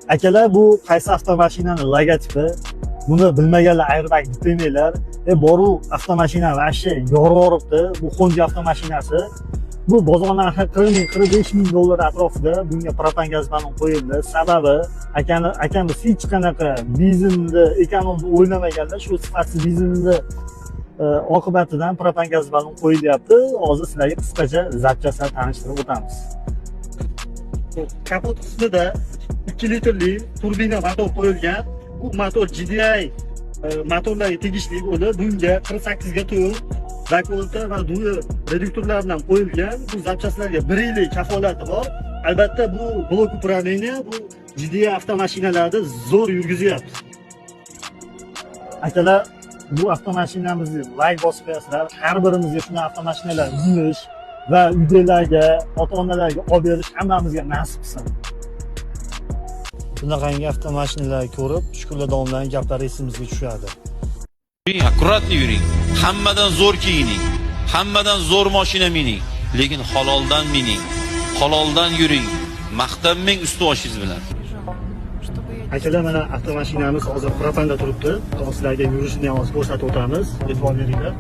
Akalar, bu qaysi avtomashinani logotipi? Buni bilmaganlar airbag deb demanglar. Boru avtomashina вообще yorib yuboribdi. Bu Honda avtomashinasi. Bu bozor narxi 40 ming, 45 ming dollar atrofida. Bunga propan gaz ballon qo'yildi. Sababi akamiz hech qanaqa benzinni эконом ni o'ylamaganlar. Shu sifatsiz benzinni oqibatidan propan gaz ballon qo'yilyapti. Hozir sizlarga qisqacha запчасть lar tanishtirib o'tamiz. Kapot qismida 2 litrli turbina motor qo'yilgan. Bu motor GDI motorlarga tegishli bo'lib, bunga 48 ga 4 заколка va дуя reduktorlar bilan qo'yilgan. Bu запчасть larga 1 yillik kafolati bor. Albatta, bu блок управления bu GDI avtomashinalarda zo'r yurgizyapti. Akalar, bu avtomashinamizni layk bosib qo'yasizlar. Har birimizga shunday avtomashinalar minish va uydagilarga, ota-onalarga olib berish hammamizga nasib qilsin. Bunaqangi avtomashinalarni ko'rib, Shukrullo domlaning gaplari esimizga tushadi. Yuring, аккуратный yuring. Hammadan zo'r kiyining. Hammadan zo'r mashina mining. Lekin haloldan mining. Haloldan yuring. Maqtanmang usti boshingiz bilan. Akalar, mana avtomashinamiz hozir propanda turibdi. Hozir sizlarga yurishini ham hozir ko'rsatib o'tamiz. E'tibor beringlar.